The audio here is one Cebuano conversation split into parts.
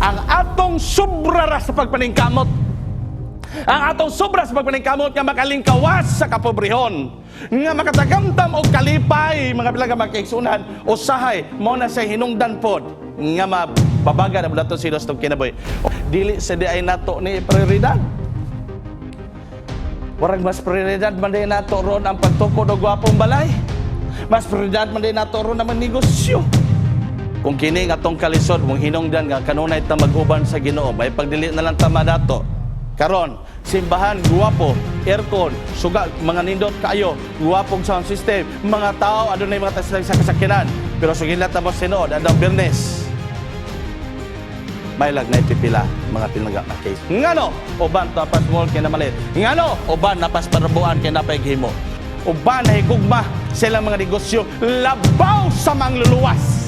Ang atong sobra ra sa pagpaningkamot. Ang atong sobra sa pagpaningkamot nga makalingkawas sa kapobrehon, nga makatagamtam og kalipay, mga pilang ka mga kaigsuonan, usahay mao na sa hinungdan pod nga mababaga na bulaton silos tong kinabuhi. Dili sa di ay nato ni prioridad. Warag mas prioridad man din nato ron ang pagtukod og gwapong balay. Mas prioridad man din nato ron ang negosyo. Kung kini nga atong kalisod, mong hinungdan nga kanunay ta mag-uban sa Ginoo, may pagdili na lang ta madato. Karon, simbahan guwapo, aircon, suga, mga nindot kaayo, guwapong sound system, mga tao adunay mga taslang sa kasakyanan. Pero sugila ta mo sinuod adang Biyernes. May lag na ipipila mga pinangga na case. Ngano, uban tapas mall kay namalit. Ngano, uban napas parabuan kay napay gihimo. Uban na higugma sila mga negosyo labaw sa mangluluwas.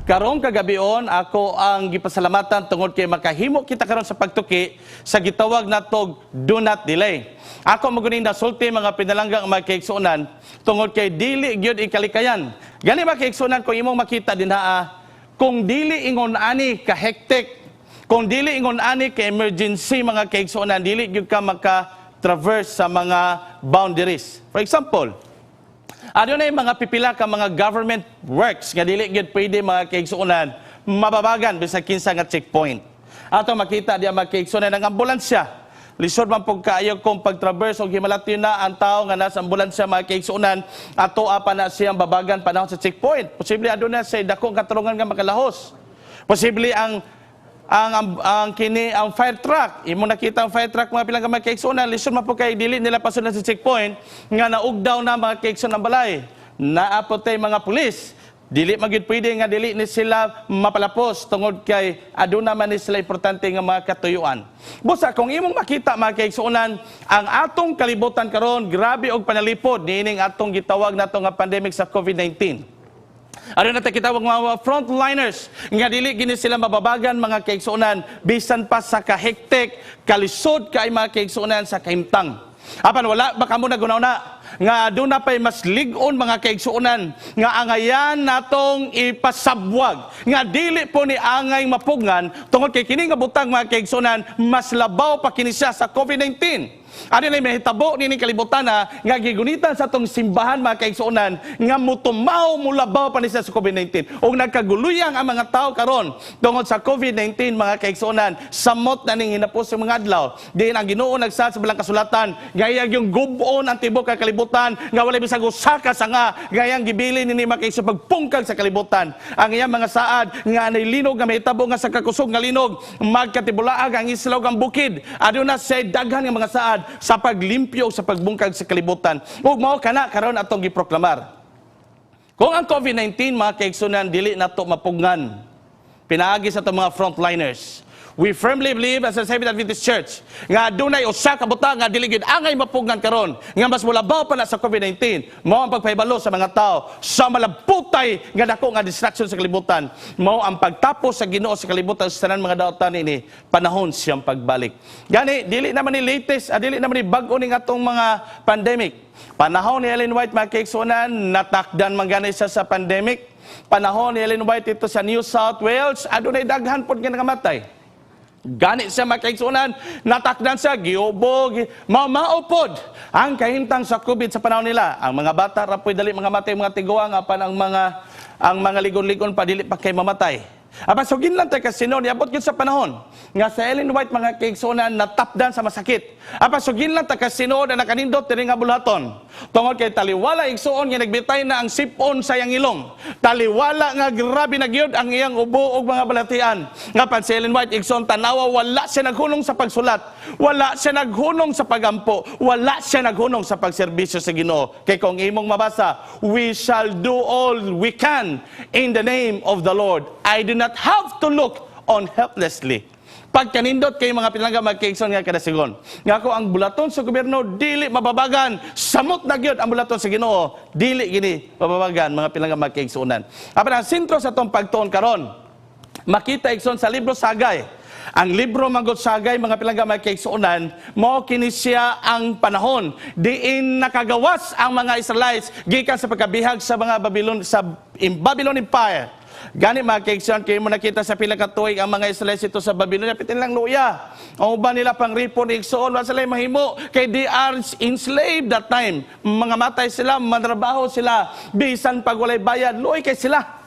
Karong kagabion ako ang gipasalamatan tungod kay makahimo kita karon sa pagtuki sa gitawag natog do not delay. Ako maguning nasulti, mga pinalanggang mga kaigsuonan, tungod kay dili gyud ikalikayan. Gani, mga kaigsuonan, kung imong makita dinha, kung dili ingon ani ka hectic, kung dili ingon ani ka emergency, mga kaigsuonan, dili gyud ka maka traverse sa mga boundaries. For example, adunay mga pipila ka mga government works nga dili gyud pwede, mga kaigsuonan, mababagan bisag kinsa nga checkpoint. Ato makita diya, mga kaigsuonan, ang ambulansya. Lisod man pug kaayo kung pag-traverse og himalatyon na ang tao nga nasa ambulansya, mga kaigsuonan, ato pa na siyang babagan panahon sa checkpoint. Posible aduna say dakong katarungan nga makalahos. Posible ang kini ang fire truck, imo nakita ang fire truck, mga pilang ka mga kaigsuonan, lisod man po kay dili nila pasunod sa checkpoint nga naugdaw na, mga kaigsuonan, ang balay. Naa pod tay mga pulis. Dili man gyud pwede nga dili ni sila mapalapos tungod kay aduna man ni sila importante nga mga katuyuan. Busa kung imong makita, mga kaigsuonan, ang atong kalibutan karon grabe og panalipod niining atong gitawag nato nga pandemic sa COVID-19. Ano na kita mga frontliners nga dili gini sila mababagan, mga kaigsuonan, bisan pa sa kahektek, kalisod kay, mga kaigsuonan, sa kahimtang. Apan wala ba kamo nagunaw na nga aduna pay mas lig-on, mga kaigsuonan, nga angayan natong ipasabwag nga dili po ni angay mapugngan tungod kay kini nga butang, mga kaigsuonan, mas labaw pa kini siya sa COVID-19? Ano na mahitabo nining kalibutan na nga gigunitan sa atong simbahan, mga kaigsuonan, nga mutumaw mulabaw pa ni siya sa COVID-19? Ug nagkaguluyang ang mga tao karon tungod sa COVID-19, mga kaigsuonan, samot na ning hinapos sa mga adlaw. Diin ang Ginoo nagsaad sa balang kasulatan nga iyang yung gub-on ang tibuok ka kalibutan nga walay bisag usa ka sanga nga iyang gibilin nini, mga kaigsuonan, pagpungkag sa kalibutan. Ang iyang mga saad nga anay linog nga mahitabo nga sa kakusog nga linog magkatibulaag ang isla ug ang bukid. Aduna siya daghan nga mga saad sa paglimpyo o sa pagbungkag sa kalibutan. Ug mao kana karon atong giproklamar. Kung ang COVID-19, mga kaigsunan, dili nato mapugngan pinaagi sa atong mga frontliners, we firmly believe as a Seventh Adventist Church nga adunay usa ka butang nga dili gyud angay mapugnan karon nga mas mulabaw pa na sa COVID-19. Mao ang pagpahibalo sa mga tao sa malabutay nga dako nga destruction sa kalibutan. Mao ang pagtapos sa Ginoo sa kalibutan sa tanan mga daotan ini panahon siyang pagbalik. Gani dili naman ni latest, dili naman ni bag-o ning atong mga pandemic. Panahon ni Ellen White, mga kaigsuonan, natakdan man gani siya sa pandemic. Panahon ni Ellen White ito sa New South Wales, adunay daghan pod nga nangamatay. Gani siya, mga kaigsuonan, natakdan siya, giubo, mamao pod ang kahimtang sa COVID sa panahon nila. Ang mga bata ra po'y dali mga matay, mga tiguang, apan ang mga ligon-ligon pa dili pa kay mamatay. Apan sugin lang tay kasi noon, iabot gyud sa panahon nga sa Ellen White, mga kaigsuonan, natapdan sa masakit. Apan sugin lang tay kasi noon na nakanindot diri nga bulaton. Tungod kay taliwala, igsuon, nga nagbitay na ang sipon sa iyang ilong. Taliwala nga grabe na gyud ang iyang ubo og mga balatian. Nga pan si Ellen White, igsuon, tanawa, wala siya naghunong sa pagsulat. Wala siya naghunong sa pagampo. Wala siya naghunong sa pagserbisyo sa Ginoo. Kay kung imong mabasa, "We shall do all we can in the name of the Lord. I do not have to look on helplessly." Pagkanindot kay, mga pinalangga, mga kaigsoon nga kadasigon. Nga ko ang bulaton sa gobyerno dili mababagan, samot na gyud ang bulaton sa Ginoo, dili gini mababagan, mga pinalangga, mga kaigsuonan. Apan ang sentro sa atong pagtuon karon, makita, igsoon, sa libro sa Hagay. Ang libro manggod sa Hagay, mga pinalangga, mga kaigsuonan, mao kini siya ang panahon diin nakagawas ang mga Israelites gikan sa pagkabihag sa mga Babylon, sa Babylon Empire. Gani, mga kaigsuonan, kay mo nakita sa pila ka tuig ang mga Israelites ito sa Babylonia, pitin lang luya. Ang uban nila pang ripon, igsoon, wala sila mahimo kay they are enslaved that time. Mga matay sila, mantrabaho sila, bisan pag walay bayad, luoy kay sila.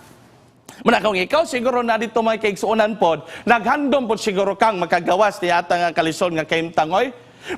Muna kung ikaw siguro na dito, mga kaigsuonan pod, naghandom pod siguro kang makagawas ni ata nga kalisod nga kahimtang oy.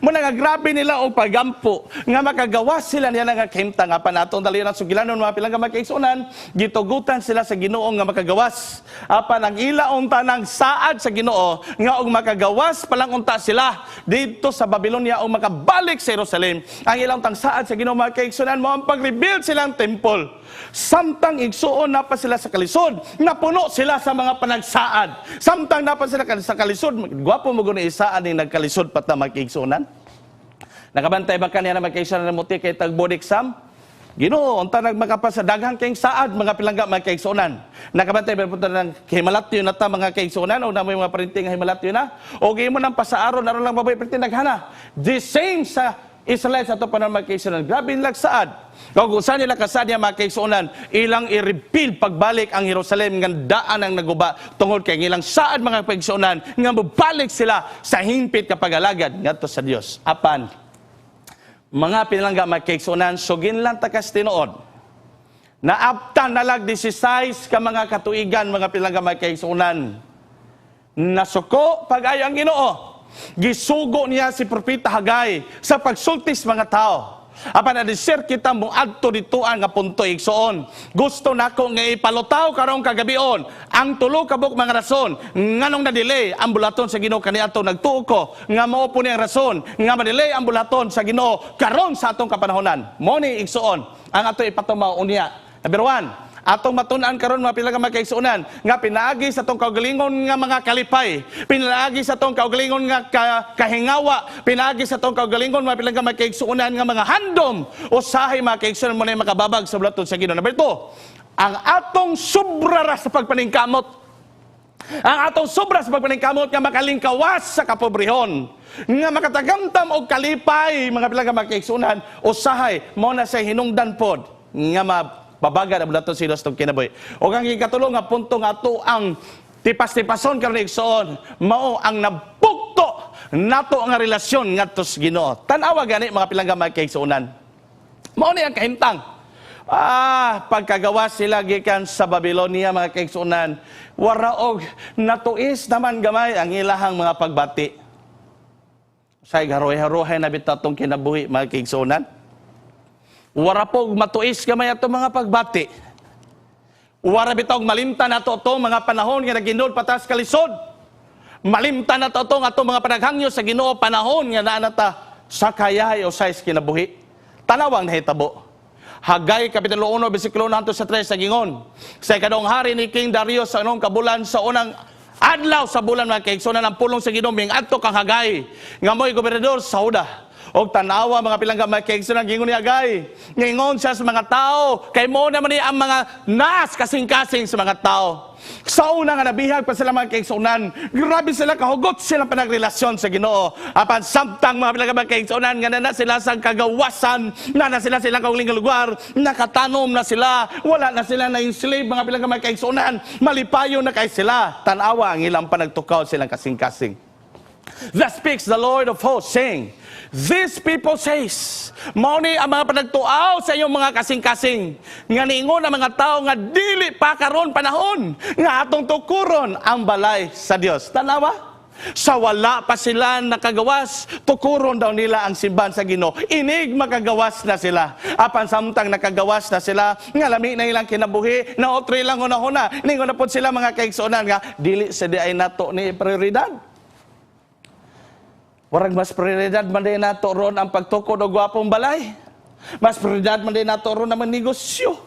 Muna nga grabe nila og pagampo nga makagawas sila niya nga kahimtang, apan atong dali ng sugilanon, mga pinalangga, mga kaigsuonan, gitugutan sila sa Ginoo nga makagawas. Apan ang ila unta nang saad sa Ginoo nga og makagawas pa lang unta sila dito sa Babylonia o makabalik sa Jerusalem. Ang ilang tang saad sa Ginoo, mga kaigsuonan, mo ang pag-rebuild silang temple. Samtang, igsuon, na pa sila sa kalisod, napuno sila sa mga panagsaad. Samtang na pa sila sa kalisod, gwapo mo guni isaan ni nagkalisod pa ta, mga kaigsuonan. Nakabantay ba kaniya na magkaigsuonan na muti kay tag board exam? Ginoo, unta nagmakapasa daghang kayong saad, mga pilangga, mga kaigsuonan. Nakabantay ba punta ng himalatyo na ta, mga kaigsuonan, o namoy mga parinting nga himalatyo na? O gimo nang pasaaron aron lang mabuhi printing naghana. The same sa Israel sa ato panahon, mga kaigsuonan. Grabe nilang saad. Kung usa nila kasaad niya, mga kaigsuonan, ilang i-rebuild pagbalik ang Jerusalem nga daan ang naguba tungod kay ilang saad, mga kaigsuonan, nga mobalik sila sa hingpit kapagalagad ngadto sa Dios. Apan mga pinalangga, mga kaigsuonan, sugin lang takas tinuod. Naaptan nalag 16 ka mga katuigan, mga pinalangga, mga kaigsuonan. Nasuko pag-ayo ang Ginoo. Gisugo niya si Propeta Hagay sa pagsultis mga tao. Apan adisir kita mo adto dituan nga punto, igsoon. Gusto nako nga ipalutaw karong kagabion ang tulo ka buok mga rason nganong na-delay ang bulaton sa Ginoo kaniadto. Nagtuo ko nga mao po ni ang rason nga ma-delay ang bulaton sa Ginoo karon sa atong kapanahonan. Mo ni, igsoon, ang ato ipatumaw unya. Number 1, atong matun-an karon, mga pila ka mga kaigsuonan, nga pinaagi sa atong kaugalingon nga mga kalipay, pinaagi sa atong kaugalingon nga kahingawa, pinaagi sa atong kaugalingon, mga pila ka mga kaigsuonan, nga mga handom, usahay, mga kaigsuonan, mo na makababag sa bulaton sa Ginoo. Number 2, ang atong sobra ra sa pagpaningkamot. Ang atong sobra sa pagpaningkamot nga makalingkawas sa kapobrehon, nga makatagamtam og kalipay, mga pila ka mga kaigsuonan, usahay mo na sa hinungdan pod nga mababagan ang bulaton sa Dios tong kinabuhi. O ang ikatulo nga punto nga ato ang tipas-tipason karon, igsoon, mao ang nabugto nato nga relasyon ngadto sa Ginoo. Tan-awa gani, mga pilangga, mga kaigsuonan. Mao ni ang kahimtang. Pagkagawas sila gikan sa Babylonia, mga kaigsuonan, waraog natuis naman gamay ang ilahang mga pagbati. Say haroy-harohay na bitaw tong kinabuhi, mga kaigsuonan. Wara pog matuis gamay ato mga pagbati. Wara bitaw malimtan nato to mga panahon nga nagindol patas kalisod. Malimtan nato to ato mga panaghangyo sa Ginoo panahon nga naa na ta sa kayahay o sa kinabuhi. Tanawang nahitabo. Hagay Kapitulo 1, bersikulo 1 sa 3 sa gingon. Sa ikaduhang hari ni King Darius, sa unang kabulan, sa unang adlaw sa bulan, mga kaigsuonan, ang pulong sa Ginoo adto kang Hagay nga mo'y gobernador sa Huda. Og tanawa, mga pilangga, mga kaigsuonan, gingon ni Hagay. Ngingon siya sa mga tao kay mo naman ni ang mga naas kasing-kasing sa mga tao. Sa una nga nabihag pa sila, mga kaigsuonan, grabe sila kahugot silang panagrelasyon sa Ginoo. Apan samtang, mga pilangga, mga kaigsuonan, nga na sila sa kagawasan, na sila silang kaugaling nga lugar, nakatanom na sila, wala na sila na enslave, mga pilangga, mga kaigsuonan, malipayo na kay sila. Tanawa ang ilang panagtukaw silang kasing-kasing. Thus speaks the Lord of hosts, saying, "These people says," mao ni ang mga panagtuaw sa inyong mga kasing-kasing, nga niingon ang mga tao nga dili pa karon panahon, nga atong tukuron ang balay sa Dios. Tanawa? Sa wala pa sila nakagawas, tukuron daw nila ang simbahan sa Ginoo. Inig makagawas na sila. Apan samtang nakagawas na sila, nga lami na ilang kinabuhi, na otro ilang hunahuna, ningon na pod sila, mga kaigsuonan, nga dili sa di ay nato ni prioridad. Warag mas prioridad man din nato ron ang pagtukod og gwapong balay. Mas prioridad man din nato ron ang negosyo.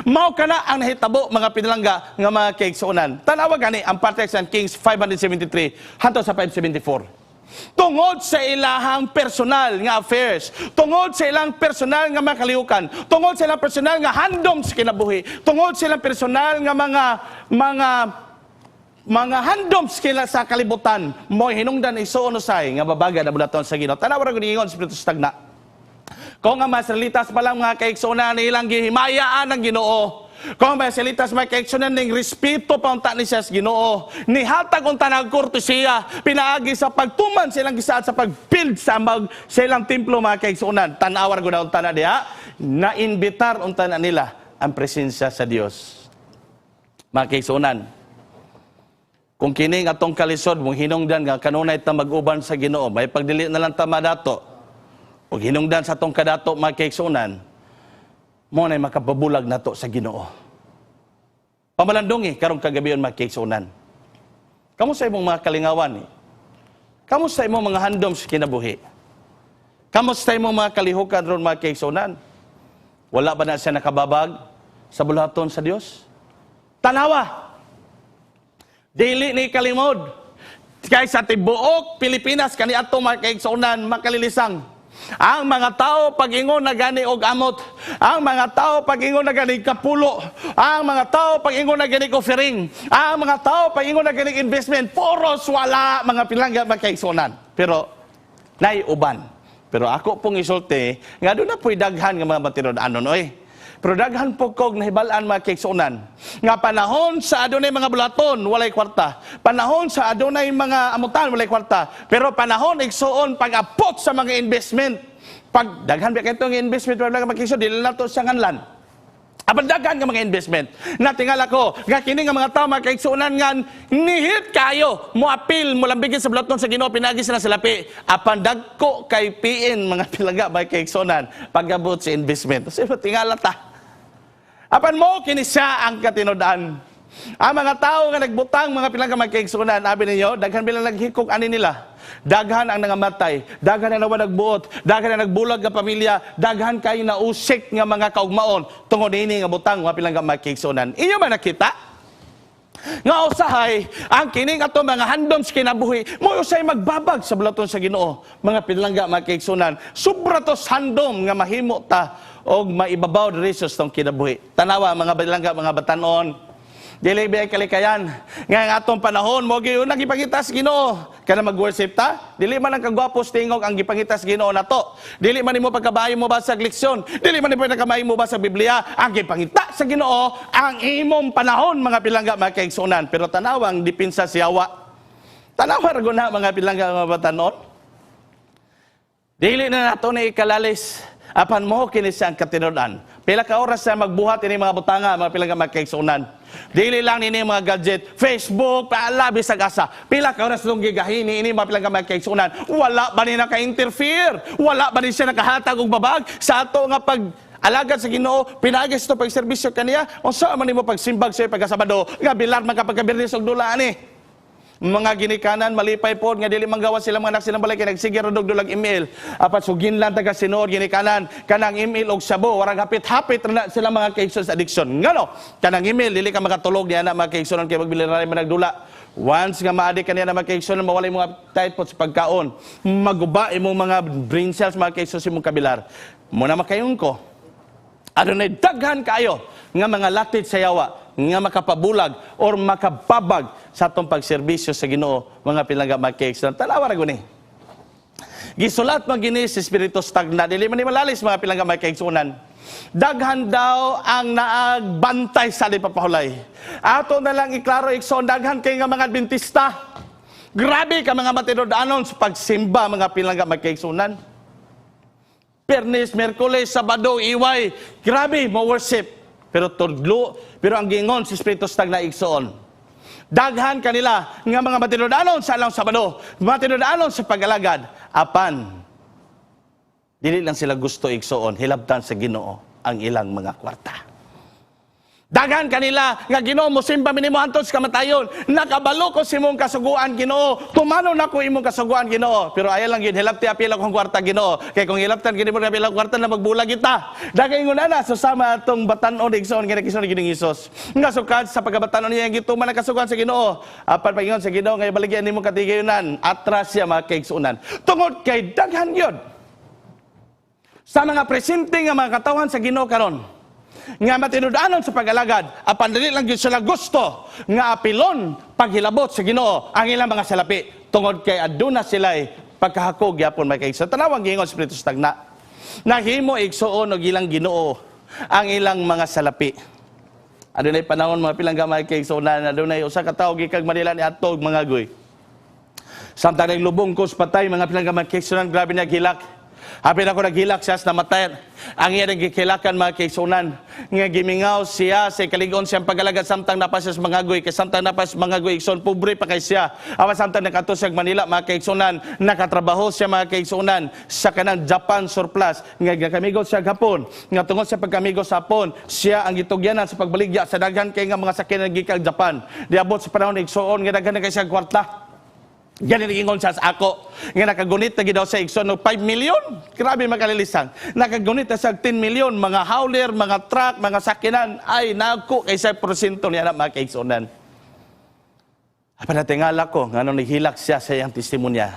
Mao kana ang nahitabo, mga pinalangga nga mga kaigsuonan. Tanawa gani ang Patriarchs and Kings 573 hangtod sa 574. Tungod sa ilahang personal nga affairs, tungod sa ilang personal nga mga kalihukan, tungod sa ilang personal nga handom sa kinabuhi, tungod sa ilang personal nga mga handom sa kalibutan, mo hinungdan, igsuon, usay nga babaga na bulaton sa Ginoo. Tanawa ra gud ingon sa Espiritu Stagna. Kung ang mga Israelitas pa lang, mga kaigsuonan, ilang gihimayaan ng Ginoo. Kung ang mga Israelitas, mga kaigsuonan, ning respeto pa unta ni siya sa Ginoo. Nihatag unta ng kortesiya pinaagi sa pagtuman sa ilang gisaad sa pag-build sa ilang templo, mga kaigsuonan. Tan-awar gud unta na diha, na-imbitar unta na nila ang presensya sa Dios. Mga kaigsuonan, kung kining atong kalisod mong hinungdan nga kanunay ta mag-uban sa Ginoo, may pagdili na lang ta madato. Ug hinungdan sa atong kadato, mga kaigsuonan, mo nay makapabulag nato sa Ginoo. Pamalandungi karong kagabion, mga kaigsuonan. Kamusta imong mga kalingawan? Eh? Kamusta imong mga handom sa kinabuhi? Kamusta imong mga kalihukan ron, mga kaigsuonan? Wala ba na siya nakababag sa bulaton sa Dios? Tanawa! Dili ni kalimod. Kay sa tibuok Pilipinas kani ato, mga kaigsuonan, makalilisang. Ang mga tao pag-ingon na gani og amot, ang mga tao pag-ingon na gani kapulo, ang mga tao pag-ingon na gani offering, ang mga tao pag-ingon na gani investment, puros wala, mga pinalangga, mga kaigsuonan. Pero nay uban. Pero ako pong isulti nga doon na po'y daghan nga mga matinud-anon oy. Pero daghan po kog nahibal-an, mga kaigsuonan, nga panahon sa adunay mga bulaton, walay kwarta. Panahon sa adunay mga amutan, walay kwarta. Pero panahon, igsuon, pag-apot sa mga investment. Pag daghan ba kayong investment, wala mga kaigsuon, dili na to sa nganlan. Apan daghan nga mga investment. Natingala ko nga kini nga mga tao, mga kaigsuonan, nga nihit kayo moapil, molambigin sa bulaton sa Ginoo pinagi sila sa lapi. Apan dagko kay piin, mga pilangga, mga kaigsuonan, pagabot sa investment. Kasi tingala ta. Apan mo kini siya ang katinud-an. Ang mga tao nga nagbutang, mga pilangga, mga kaigsuonan, abi ninyo, daghan bilang naghikog ani nila. Daghan ang nangamatay, daghan ang nawa nagbuot, daghan ang nagbulag nga pamilya, daghan kay nausik nga mga kaugmaon tungod ini nga butang, mga pilangga, mga kaigsuonan. Inyo man nakita nga usahay ang kining ato mga handom sa kinabuhi mo usay magbabag sa bulaton sa Ginoo, mga pinalangga, mga kaigsuonan. Sobra to handom nga mahimo ta og maibabaw diri sa atong kinabuhi. Tanawa, mga pinalangga, mga batanon, dili ba kalikayan nga ang atong panahon mo gyud nang gipangita sa Ginoo kana mag-worship ta? Dili man ang kagwapo sa tingog ang gipangita sa Ginoo nato. Dili man nimo pagkabayo mo ba sa leksyon, dili man nimo pagkabayo mo ba sa Biblia. Ang gipangita sa Ginoo ang imong panahon, mga pilangga, mga kaigsuonan. Pero tanawang dipinsa siyawa. Tanawa ra gud na, mga pilangga, mga batanon. Dili na nato ni ikalalis. Apan mo kini siya ang katinud-an. Pila ka oras na magbuhat ini mga butanga, mga pilangga, mga kaigsuonan? Dili lang ini mga gadget, Facebook, paala bisag asa. Pila ka oras nung gigahini ini, mga pilangga, mga kaigsuonan? Wala ba ni naka-interfere? Wala ba ni siya nakahatag og babag sa ato nga pag alagad sa Ginoo pinaagi sa pagserbisyo kaniya? Unsa man nimo pagsimbag sa pagkasabado nga bilar man kapag Biyernes og dula ani? Mga ginikanan malipay pod nga dili manggawa sila mga anak silang balay kay nagsige ra og dulag email. Apan sugin lang taga sinuod ginikanan kanang email og sabo, warang hapit-hapit ra na sila, mga kaigsoon, sa addiction. Ngano kanang email, dili ka makatulog niya na, mga kaigsoon, kay magbili ra man nagdula. Once nga maadi kaniya na, mga kaigsoon, mawala imong appetite pod sa pagkaon, maguba imong mga brain cells, mga kaigsoon, sa imong kabilar mo na makayon ko. Adunay daghan kaayo nga mga latit sa yawa nga makapabulag or makababag sa atong pagserbisyo sa Ginoo, mga pinalangga, mga kaigsoon. Tanawa ra guni. Gisulat man gini si Espiritu Stagna, dili man ni malalis, mga pinalangga, mga kaigsuonan. Daghan daw ang naagbantay sa papahulay. Ato na lang iklaro, igsoon, daghan kay nga mga Adventista. Grabe ka mga matinud-anon sa pagsimba, mga pinalangga, mga kaigsuonan. Biyernes, Miyerkules, Sabado, Iway. Grabe, mo worship. Pero tudlo, pero ang gingon si Espiritu Stagna, igsoon. Daghan kanila nga mga matinud-anon sa alang Sabado, matinud-anon sa pag-alagad, apan dili lang sila gusto, igsoon, hilabtan sa Ginoo ang ilang mga kwarta. Daghan kanila nga, "Ginoo, mosimba mi nimo hantod sa kamatayon. Nakabalo ko sa imong kasuguan, Ginoo. Tumanon nako imong kasuguan, Ginoo. Pero ayaw lang gyud hilabti apil akong kwarta, Ginoo. Kay kung hilabtan gid mo apil akong kwarta na magbulag kita." Daghan ingon ana so sama atong batan-on, igsoon, nga nakisuon Ginoong Hesus. Nga sukad sa pagkabatan-on niya gituman ang kasuguan sa Ginoo. Apan pagingon sa Ginoo nga ibaligyan nimo katigayunan, atras siya, mga kaigsuonan. Tungod kay daghan gyud sa mga presente nga mga katawhan sa Ginoo karon nga matinud-anon sa pag-alagad, apan dili lang gyud sila gusto nga apilon paghilabot sa Ginoo ang ilang mga salapi tungod kay aduna sila'y pagkahakog gyapon, may kaigsoon. Tanawang giingon sa Espiritu sa tagna. Nahimo, igsuon, og ilang Ginoo ang ilang mga salapi. Adunay panahon, mga pilangga, mga kaigsuonan, adunay usa ka tawo gikag Manila ni atog mga goy. Samtang naglubong ko sa patay, mga pilangga, mga kaigsuonan, grabe niya gilak. Hapit ako naghilak siya sa namatay. Ang iya gikilakan, mga kaigsuonan, nga gimingaw siya sa kaligon siyang pagalagad samtang napa siya sa mga goy. Kay samtang napa sa mga goy, igsoon, pobre pa kay siya. Awa samtang nakato siya Manila, mga kaigsuonan, nakatrabaho siya, mga kaigsuonan, sa kanang Japan surplus. Nga gakamigo siya Hapon. Nga tungod sa pagkamigo sa Hapon, siya ang gitugyanan sa pagbaligya sa daghan kay nga mga sakyanan gikan Japan. Diabot sa panahon, igsoon, nga daghan na kay siya kwarta. Gani nag-ingon siya sa ako nga nakagunit na gid daw sa igsoon og 5 million. Grabe makalilisang. Nakagunit na siya og 10 million, mga hauler, mga truck, mga sakyanan ay nagko kay sa porsyento niya na, mga kaigsuonan. Apan natingala ko ngano nihilak siya sa iyang testimonya.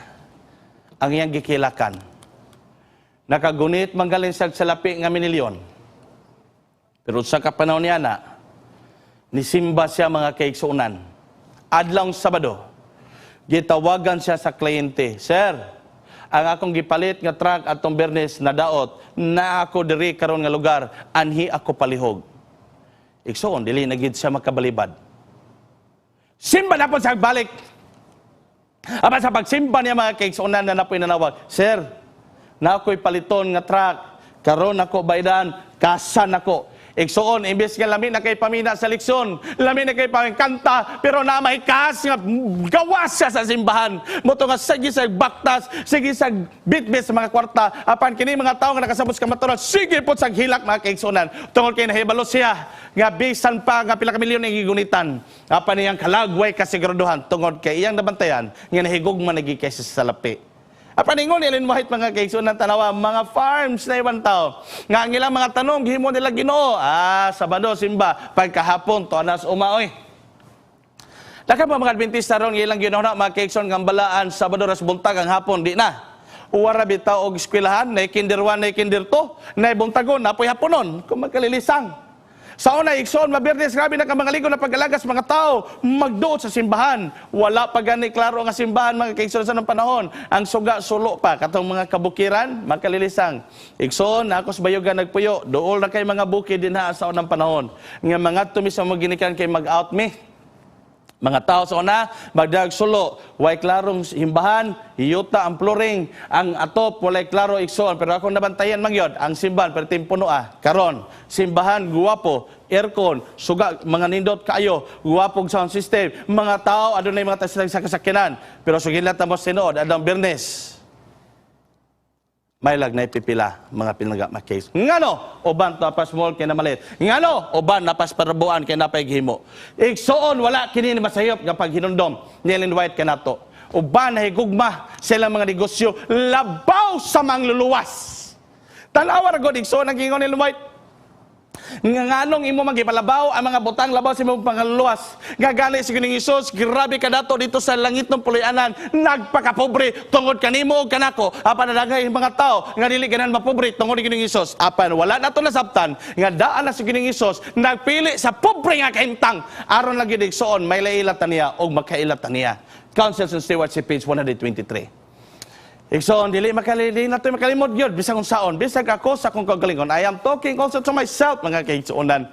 Ang iyang gikilakan. Nakagunit manggalin siya sa lapi nga milyon. Pero sa kapanahon niya na, nisimba siya, mga kaigsuonan. Adlawng Sabado, gitawagan siya sa kliyente. "Sir, ang akong gipalit nga truck atong Bernes nadaot, na ako diri karon nga lugar, anhi ako palihog." Igsoon, dili na gid siya makabalibad. Simba na po sa balik. Apan sa pagsimba niya, mga kaigsuonan, na napoy nanawag. "Sir, na ako'y paliton nga truck, karon ako baydan, kasan ako." Igsoon, imbes nga lami na kay pamina sa leksyon, lami na kay kanta, pero na may kas nga gawas siya sa simbahan. Mao to nga sige sa baktas, sige sa bitbit sa mga kwarta, apan kini mga tawo nga nakasabot sa kamatuoran, sige po sa hilak, mga kaigsuonan. Tungod kay nahibalo siya nga bisan pa nga pila ka milyon ang gigunitan, apan iyang kalagway kasiguraduhan tungod kay iyang nabantayan nga nahigugma na gid kay sa salapi. Apan ingon ni Ellen White, mga kaigsuonan, tanawa, mga farms na ibang tao. Nga ang ilang mga tanong, gihimo nila Ginoo. Ah, Sabado, simba, pagkahapon, tuanas umaoy. Daghan pa mga Adventista ron ilang Ginoo na, mga kaigsoon, nga balaan Sabado ras buntag, ang hapon di na. Uwara bitaw og eskwelahan, na kinder 1, na kinder 2, na buntagon, napoy haponon, kung magkalilisang. Sa una, igsoon, mabirdes, grabe na ka mga ligo na pag-alaga sa mga tao, magduot sa simbahan. Wala pa gani klaro nga simbahan, mga kaigsoon, sa nang panahon. Ang suga, sulo pa, katong mga kabukiran, magkalilisang. Igsoon, ako sa Bayugan nagpuyo, duol na kay mga bukid din ha sa unang panahon. Nga mga tumis sa mga ginikan kay mag-out me. Mga tao sa una, magdag sulo, way klarong simbahan, yuta ang flooring, ang atop, walay klaro, igsoon. Pero akong nabantayan mangyod, ang simbahan, pero timpuno ah. Karon, simbahan, guwapo, aircon, suga, mga nindot kaayo, guwapog sound system, mga tao, adunay mga taslang sa kasakyanan. Pero sugilat na mo sinuod, adang Bernes, may lag na ipipila mga pinangga case. Ngano uban tapas mall kay namalit. Ngano uban napas parabuan kay napay gihimo. Igsoon, wala kini ni masayop nga paghinumdom ni Ellen White kanato. Uban nahigugma sa ilang mga negosyo labaw sa mangluluwas. Tanawa ra gud, igsoon, ang gingon ni Ellen White. Nga nganong imo magipalabaw ang mga butang labaw sa imong pangaluluwas? Nga gani si Ginoong Hesus, grabe ka dato dito sa langit ng puloy-anan, nagpakapobre tungod kanimo ug kanako. Apan nadaghay mga tao nga dili ganan mapobre tungod ni Ginoong Hesus. Apan wala nato nasabtan nga daan na si Ginoong Hesus nagpili sa pobre nga kahimtang aron lang gid, igsoon, may laila ta niya og makaila ta niya. Counsels and Stewardship, page 123. Igsoon, dili na to makalimot gyud bisag unsaon, bisag ako sa akong kaugalingon. I am talking also to myself, mga kaigsuonan.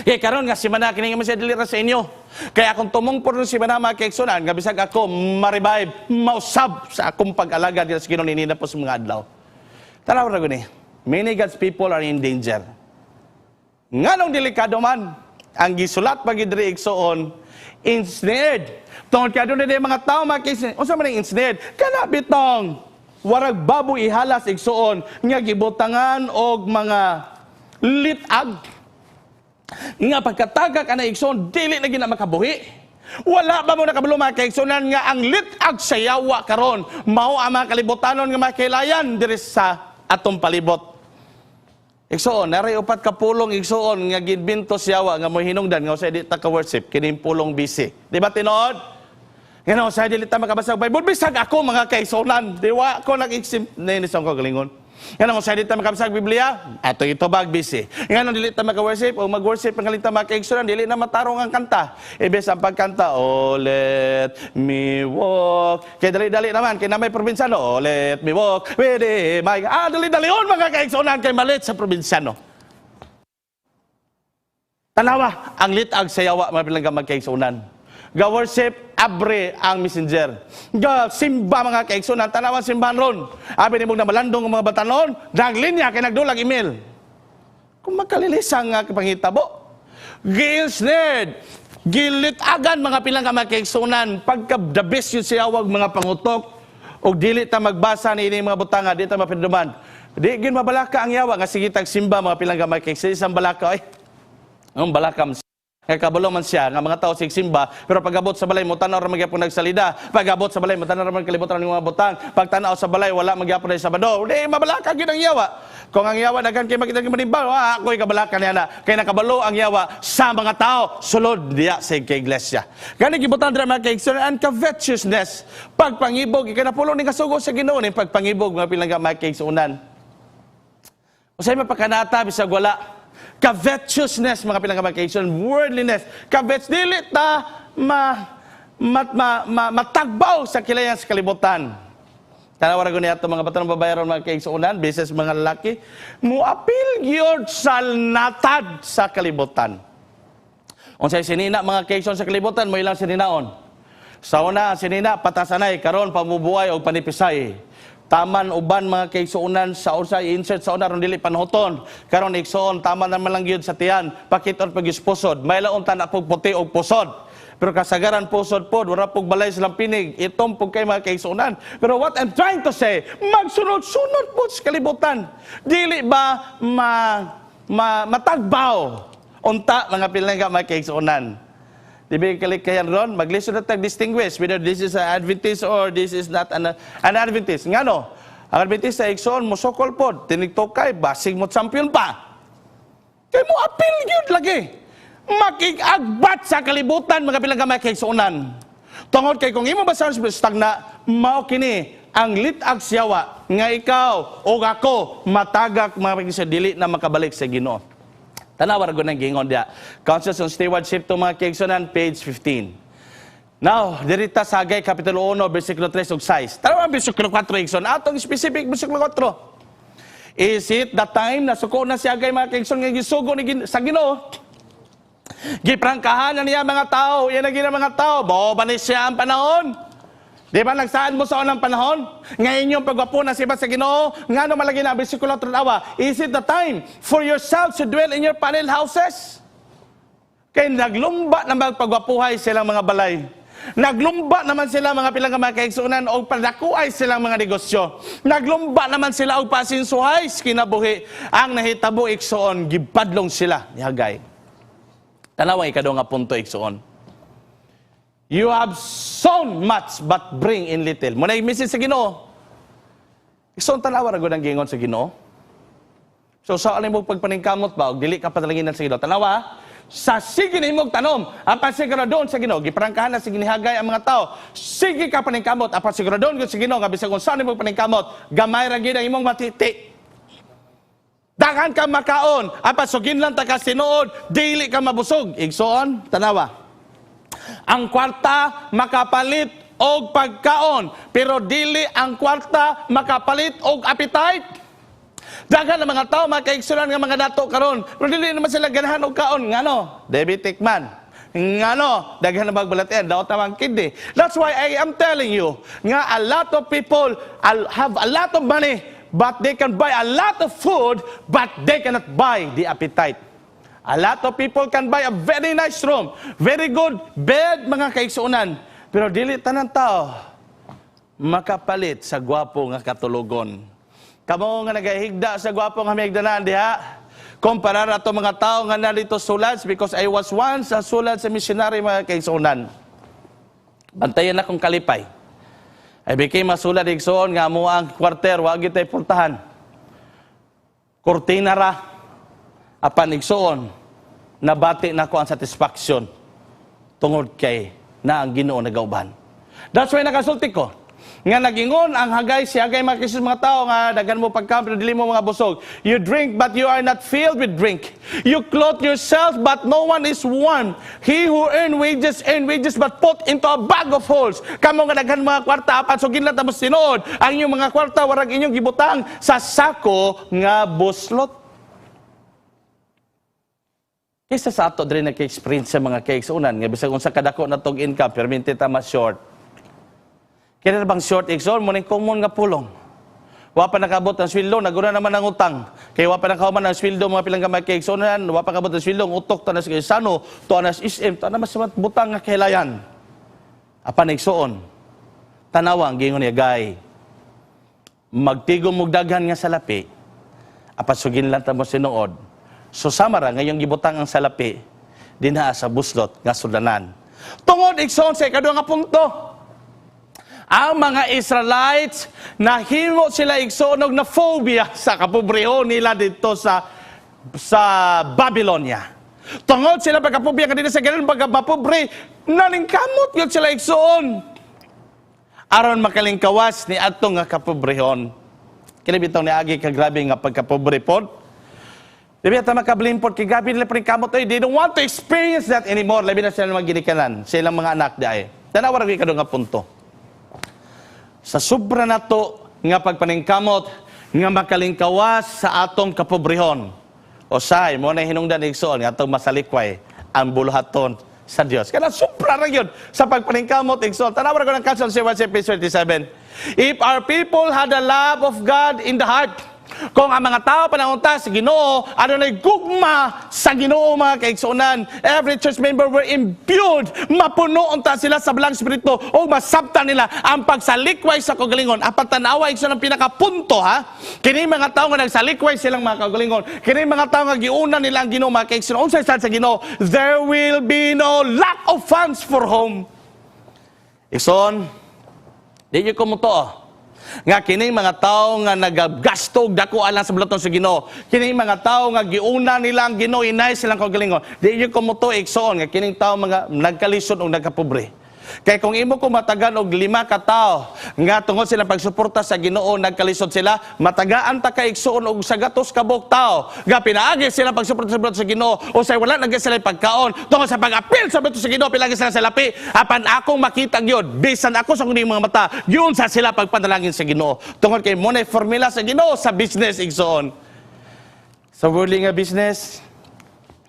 Kay karon nga simana kini nga siya dili ra sa inyo. Kaya akong tumungpor ng simana, mga kaigsuonan, nga bisag ako ma-revive, mausab sa akong pag-alaga dira sa Ginoo nini na po sa mga adlaw. Tanaw ra guni. Many God's people are in danger. Nganong delikado man ang gisulat pag diri, igsoon, ensnared. Tungod kay aduna day mga tao, mga kaigsuonan. Unsa man ang ensnared? Kana bitong warag baboy ihalas, igsoon, nga gibutangan og mga litag. Nga pagkatagak ana, igsoon, dili na gina makabuhi. Wala ba mo nakabalo, mga kaigsunan, nga ang lit-ag sa yawa karon mao ang mga kalibutanon nga makilayan diri sa atong palibot? Igsoon, naray upat ka pulong, igsoon, nga ginbinto sa yawa nga mo hinungdan nga usay di ta ka worship, kining pulong busy. Di ba tinuod? Nga usay dili ta makabasa og Bible, bisag ako, mga kaigsunan, di wa ko nag-exempt ni sa ko galingon. Nga nang usay di ta makabasa og Biblia, ato itubag busy. Nga nang dili ta maka-worship o mag-worship ang kalita, mga kaigsunan, dili na matarong ang kanta. Ibes ang pagkanta, "Oh, let me walk." Kay dali-dali naman, kay na may probinsyano, "Oh, let me walk with thee, my." Ah, dali-dali on, mga kaigsunan, kay malit sa probinsyano. Tanawa, ang litag sa yawa, mga bilangga magkaigsunan. Ga-worship, abre ang Messenger. Ga simba, mga kaigsunan, tanawa simbahan ron. Abi nimo na malandong ang mga batanon, naglinya kay nagdulag email. Kung makalilisang nga pangitabo, gi-ensnared, gilitagan, mga pilang ka mga kaigsunan, pagka the best yun siya wag mga pangutok, og dili ta magbasa ni ini mga butanga, di ta mapinduman. Di gin mabalaka ang yawa nga sige tag simba, mga pilang ka mga kaigsunan, isang balaka ay. Ang balaka man kay kabalo man siya nga mga tao sig simba, pero pagabot sa balay mo tanaw ra magyapon nagsalida, pagabot sa balay mo tanaw ra man kalibutan ng mga butang, pagtanaw sa balay wala magyapon na Sabado, di mabalaka gyud ang yawa. Kung ang yawa daghan kay makita manimbang, ah, ako'y kabalaka niya na kay nakabalo ang yawa sa mga tao sulod diya sa kay iglesia. Gani gibutan dira, mga kaigsuonan, ang covetousness, pagpangibog, ikanapulo ni kasugo sa Ginoo ni pagpangibog, mga pilangga mga kaigsuonan. Usay mapakanata bisag wala. Covetousness, mga pilang ka, worldliness. Covet, dili ta ma, ma, ma, ma, matagbaw sa kilayan sa kalibutan. Tanawa ra niya mga batanong babae ron, mga kaigsuonan, bises mga lalaki, muapil gyud sa natad sa kalibutan. Unsay sinina, mga kaigsoon, sa kalibutan, mo ilang sininaon. Sa una, ang sinina, patasanay, karon pamubuhay o panipisay. Taman uban, mga kaigsuonan, sa usa insert sa una ron dili panhuton. Karon, igsoon, taman naman lang gyud sa tiyan, pakiton pag pusod. May laon tanak pug puti og pusod. Pero kasagaran pusod pod, wala pug balay silang pinig. Itom pug kay, mga kaigsuonan. Pero what I'm trying to say, magsunod-sunod po sa kalibutan. Dili ba ma, ma matagbaw unta, mga pilangga mga kaigsuonan? Di ba kalikayan ron? Maglisod na tag distinguish whether this is an Adventist or this is not an Adventist. Ngano? Ang Adventist sa igsoon, mosokol pod, tinigtokay, basig mo champion pa. Kay mo apil gyud lagi. Makig-agbat sa kalibutan, mga pilang mga kaigsuonan. Tungod kay kung imo basahon sa stagna, mao kini ang litag siyawa nga ikaw o ako matagak, mga pagkisa, dili na makabalik sa Ginoo. Tanawa ra gud ng gingon diya. Counsels on Stewardship to, mga kaigsuonan, page 15. Now, dirita sa Hagay Kapitulo 1, versikulo 3 ug 6. Tanawa ang versikulo 4, igsoon. Atong specific versikulo 4. Is it the time na suko na si Hagay, mga kaigsoon, nga gisugo ni sa Ginoo? Giprangkahan na niya mga tao, yan ang gina mga tao. Bao ba ni siya ang panahon? Di ba nagsaad mo sa unang panahon? Ngayon yung pagwapo na siba sa Ginoo, ngano malagi na bersikulo 3 awa, "Is it the time for yourselves to dwell in your panel houses?" Kay naglumba na magpagwapuhay silang mga balay. Naglumba naman sila, mga pilang ka mga kaigsuonan, og padakuay silang mga negosyo. Naglumba naman sila og pasinsuhay sa kinabuhi. Ang nahitabo, igsoon, gipadlong sila ni Hagay. Tanawa ikaduha nga punto, igsoon. "You have sown much but bring in little." Muna yung message sa Ginoo. Igsoon, tanawa ra gud ang gingon sa Ginoo. So sa alin mo pagpaningkamot ba og dili ka padalanginan sa Ginoo. Tanawa, sa sige nimong tanom, apan siguradoon sa Ginoo, giprangkahan na sa ginihagay ang mga tao. Sige ka paningkamot, apan siguradoon gyud sa Ginoo nga bisag unsa nimo paningkamot, gamay ra gyud ang imong matiti. Daghan ka makaon, apan sugin lang ta ka sinuod, dili ka mabusog. Igsoon, tanawa. Ang kwarta makapalit og pagkaon, pero dili ang kwarta makapalit og appetite. Daghan ng mga tao, mga kaigsunan, nga mga dato karon, pero dili naman sila ganahan og kaon. Ngano? Diabetic man. Ngano? Daghan na magbalatian, daot naman kidney. That's why I am telling you nga a lot of people have a lot of money, but they can buy a lot of food, but they cannot buy the appetite. A lot of people can buy a very nice room, very good bed, mga kaigsuonan. Pero dili tanan tao makapalit sa gwapo nga katulogon. Kamo nga nagahigda sa gwapo nga higdanan diha, Kumpara ato mga tao nga narito sulads, because I was once a sulad sa missionary, mga kaigsuonan. Bantayan akong kalipay. I became a sulad, igsoon, nga mo ang kwarter, wa gyud tay pultahan. Kurtina ra. Apan, igsoon, nabati na ko ang satisfaction tungod kay na ang Ginoo nagauban. That's why nakasulti ko nga nagingon ang Hagay, si Hagay, mga kisus, mga tao nga daghan mo pagkaon pero dili mo mga busog. You drink, but you are not filled with drink. You clothe yourself, but no one is warm. He who earn wages earn wages but put into a bag of holes. Kamo nga daghan mga kwarta, apan sugin lang tapos tinuod ang inyong mga kwarta warag inyong gibutang sa sako nga buslot. Kaysa sa ato diri naka-experience sa mga kaigsuonan nga bisag unsa kadako na tog income, perminti ta mas short. Kaya na bang short, igsoon, mo ning common nga pulong. Wa pa nakabot ang sweldo, naguna naman ang utang. Kay wa pa nakahuman ang sweldo, mga pilang kamay kaigsuonan, wa pa nakabot ang sweldo, ang utok tanas kay Sano, to anas SM, to mas butang nga kahilayan. Apan, igsoon, tanawa ang gingon ni Hagay. Magtigom og daghan nga salapi, apan sugin lang ta mo sinuod. So sama ra ngayong gibutang ang salapi dinha sa buslot nga sudlanan. Tungod, igsoon, sa ikaduha nga punto, ang mga Israelites, nahimo sila, igsoon, og na phobia sa kapobrehon nila dito sa Babylonia. Tungod sila pagkapobre nga sa ganun pagkapobre, naningkamot yun sila, igsoon, aron makalingkawas ni adto nga kapobrehon. Kini bitong niagi ka grabe nga pagkapobre pod. Di ba ta makablame pod kay grabe nila kamot oy? They don't want to experience that anymore. Labi na sila mga ginikanan, silang mga anak diay. Tanawa ra gyud nga punto. Sa sobra nato nga pagpaningkamot nga makalingkawas sa atong kapobrehon. Usay, mo na hinungdan, igsoon, nga atong masalikway ang buluhaton sa Dios. Kana sobra ra gyud sa pagpaningkamot, igsoon. Tanawa ra ko ng Counsel 7 page 27. If our people had the love of God in the heart, kung ang mga tao panahon ta sa Ginoo, adunay gugma sa Ginoo, mga kaigsuonan, every church member were imbued, mapuno unta sila sa Balaang Espiritu o masabtan nila ang pagsalikway sa kaugalingon. Apan tanawa, igsoon, ang pinakapunto ha. Kini mga tao nga nagsalikway silang mga kaugalingon. Kini mga tao nga giuna nila ang Ginoo, mga kaigsuonan. Unsay sa Ginoo? There will be no lack of funds for home. Igsoon, di ko mo to nga kining mga tao nga nagagasto og dako alang sa buluhaton sa Ginoo, kining mga tao nga giuna nila ang Ginoo, inay silang kaugalingon, di gyud ko motuo, igsoon, nga kining tao mga nagkalisod og nagkapobre. Kay kung imo ko matagan og lima ka tawo nga tungod silang pagsuporta sa Ginoo nagkalisod sila, matagaan ta ka, igsoon, og sa gatos ka buok tawo nga pinaagi sila pagsuporta sa buot sa Ginoo o sa wala na sila pagkaon tungod sa pag-apil sa buot sa Ginoo, pinagi sila sa lapi. Apan akong makita gyud, bisan ako sa akong mga mata, yun sa sila pagpanalangin sa Ginoo tungod kay mo na formula sa Ginoo sa business, igsoon. Sa worldly nga business,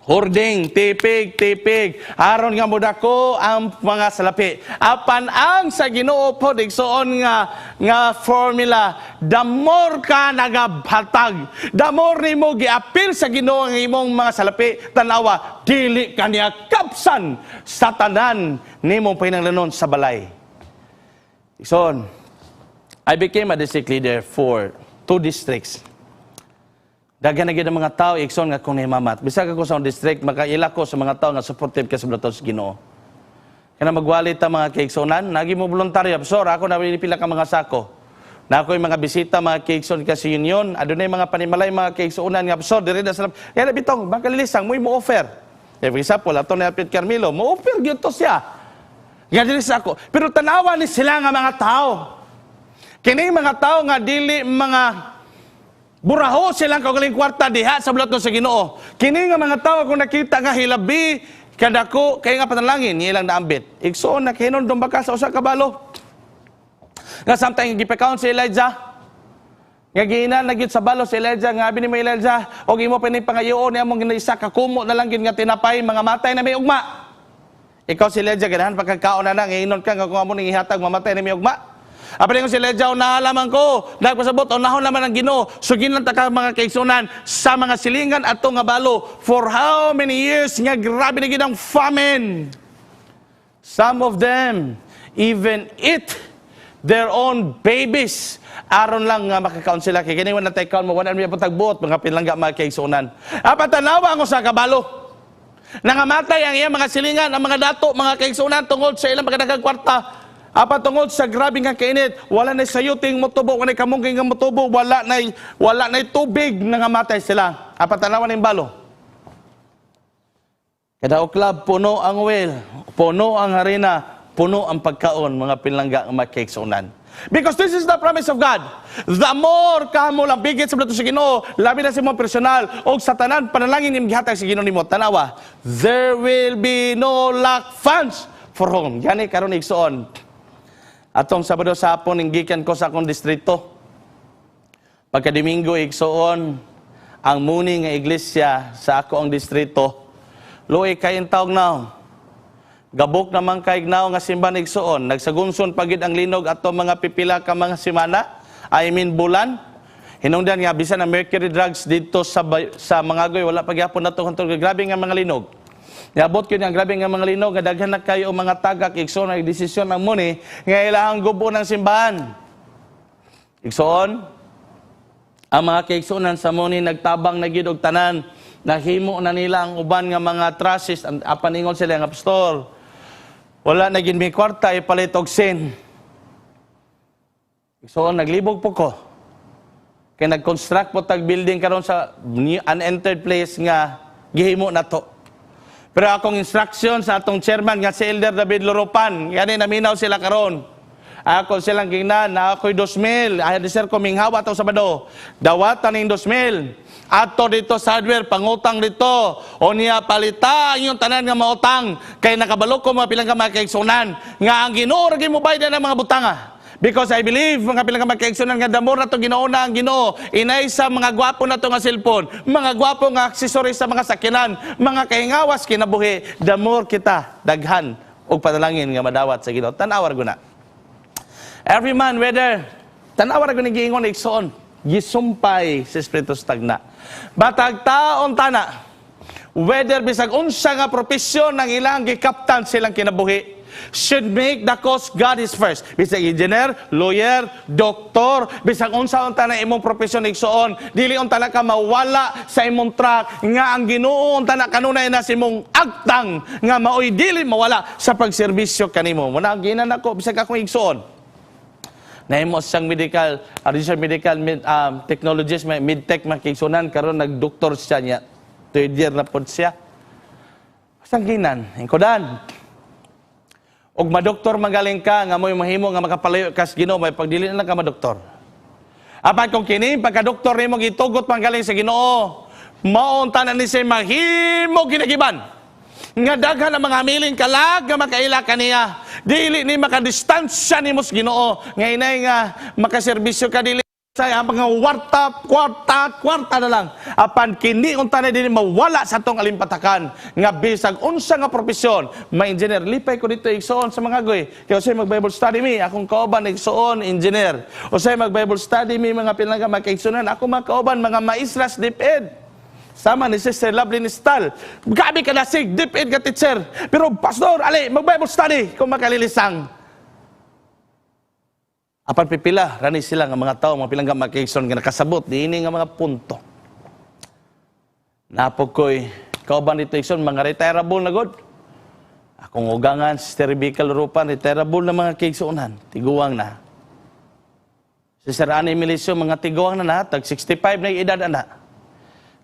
hoarding, tipig, tipig. Aron nga mudako ang mga salapi. Apan ang sa Ginoo pod, igsoon, nga formula, the more ka nagahatag, the more nimo giapil sa Ginoo ang imong mga salapi, tanawa, dili ka niya kapsan sa tanan nimong panginahanglanon sa balay. Igsoon, I became a district leader for two districts. Daghan na gyud ang mga tao, igsoon, nga kung nahimamat. Bisag ako sa akong district, makaila ko sa mga tao nga supportive ka sa buluhaton sa Ginoo. Kana magwali ta, mga kaigsuonan, nagi mo voluntaryo, sor, ako na pila ka mga sako. Na ako'y mga bisita, mga kaigsoon, kasi union, adunay mga panimalay, mga kaigsuonan, nga sor, diri na sila. Kaya bitong, makalilisang, mo offer. Eh, for example, ato ni Alfred Carmelo, mo offer gyud to siya. Nga diri sa ako. Pero tanawa ni sila nga mga tao. Kini mga tao nga dili mga buraho silang kaugaling kwarta diha sa buluhaton sa Ginoo. Kini nga mga tao kung nakita nga hilabi kadako kay nga panalangin niya ilang naambit. Igsoon, nakahinumdom ba ka sa usa ka balo? Nga samtang gipakaon si Elijah, nga giinan na gyud sa balo si Elijah, nga abi ni mo Elijah, og imo pa ni pangayoon niya mong isa ka kumo na lang gyud nga tinapay, mga matay na may ugma. Ikaw si Elijah, ganahan pagkakaon na nang inon ka nga kung amo ning ihatag, mamatay na may ugma. Apa si Elijah, unahan ko, nagpasabot, unahon naman ang Ginoo. Sugin lang ta ka, mga kaigsunan, sa mga silingan ato nga balo. For how many years nga grabe na gid ang famine. Some of them even eat their own babies. Aron lang nga makakaon sila kay kini wala tay kaon mo, wala mi tagbuot, mga pinalangga, mga kaigsuonan. Apan tanawa ang usa ka balo. Nangamatay ang iyang mga silingan, ang mga dato, mga kaigsuonan, tungod sa ilang pagkadaghang kwarta. Apan tungod sa grabe nga kainit, wala na sayuting motubo, wala na kamungging nga motubo, wala na tubig, nangamatay sila. Apan tanawa ning balo. Kada uklab, puno ang well, puno ang harina, puno ang pagkaon, mga pinalangga, mga kaigsuonan. Because this is the promise of God. The more ka mo lambigit sa balato sa Ginoo, labi na sa imong personal og sa tanan panalangin imong gihatag sa Ginoo nimo. Tanawa, there will be no lack funds for home. Gani karon, igsoon. Atong Sabado sa hapon, gikan ko sa akong distrito. Pagka Domingo, igsoon, ang muni nga iglesia sa ako ang distrito. Luoy kay tawag now. Gabok naman kay now nga simbahan, igsoon. Nagsagunson pagid ang linog ato mga pipila ka mga semana. I mean bulan. Hinungdan nga bisan ang Mercury Drugs dito sa Mangagoy wala pagyapon nato hantod grabe nga mga linog. Niabot gyud ang grabe nga mga linog nga daghan na kayo mga tagak, igsoon, ang desisyon ng muni nga ilahang gubo ng simbahan. Igsoon, ang mga kaigsuonan sa muni nagtabang na gyud og tanan. Nahimo na nila ang uban nga mga trusses. Apan ingon sila nga, "Pastor, wala na gid mi kwarta ipalit og sin." Igsoon, naglibog po ko. Kay nag-construct po tag building karon sa unentered place nga gihimo na to. Pero akong instruction sa atong chairman nga si Elder David Loropan, yani naminaw sila karon. Ako silang gingnan na ako'y 2,000. Ay, di sir ko minghawa to Sabado. Dawatan ning 2,000. Ato dito sa hardware, pangutang dito. O niya palita ang iyong tanan nga mautang. Kay nakabalo ko, mga pilang ka mga kaigsunan, nga ang Ginoo ra gyud mo bayad ng mga butanga. Because I believe, mga pilang ka mga kaigsunan, nga the more na to Ginoo na ang Ginoo, inay sa mga gwapo na to nga cellphone, mga gwapo nga accessories sa mga sakyanan, mga kahingawas kinabuhi, the more kita daghan og panalangin nga madawat sa Ginoo. Tan-awar guna. Every man, whether, tan-awar guna giingon, igsoon, gisumpay sa Espiritu sa tagna. Batag taon tana, whether bisag unsa nga propesyon ang ilang gikaptan silang kinabuhi, should make the cause God is first. Bisag engineer, lawyer, doktor, bisag unsa unta na imong propesyon, igsoon, dili unta na ka mawala sa imong track nga ang Ginoo unta na kanunay na sa imong agtang nga maoy dili mawala sa pagserbisyo kanimo. Muna ang ginan nako bisag akong igsoon. Nahimo siyang medical, registered medical technologist, may medtech makigsunan, karon nagdoktor siya niya. Third year na pod siya. Sang ginan, ingkodan. Og madoktor magaling ka nga mo'y mahimo nga makapalayo kas Ginoo, may pagdili na lang ka madoktor. Apan kung kini pagka-doktor nimo gitugot magaling sa Ginoo, mao unta na ni siya mahimo ginagiban. Nga daghan ang mga miling kalag nga makaila kaniya. Dili ni makadistansya nimo sa Ginoo. Nga inay nga makaserbisyo ka dili sa ang mga warta, kwarta, kwarta na lang. Apan kini unta na dili mawala sa atong alimpatakan nga bisag unsa nga propesyon, may engineer lipay ko dito, igsoon, sa mga goy. Kay usay mag Bible study mi, akong kauban, igsoon, engineer. Usay mag Bible study mi, mga pinalangga, mga kaigsunan, ako mga kauban mga maestras DepEd. Sama ni Sister Lovely Nistal. Gabi ka nasig, DepEd ka teacher. Pero pastor, ali, mag-Bible study kung makalilisang. Apan pipila, rani sila nga mga tao, mga pilangga, mga kaigsoon nga nakasabot, diini nga mga punto. Napog ko'y kauban dito, igsoon, mga retirable na god. Akong ugangan, Sister Rebecca Lurupan, retirable na, mga kaigsuonan, tiguang na. Sister Annie Milisio, mga tiguang na na, tag 65 na yung edad ana.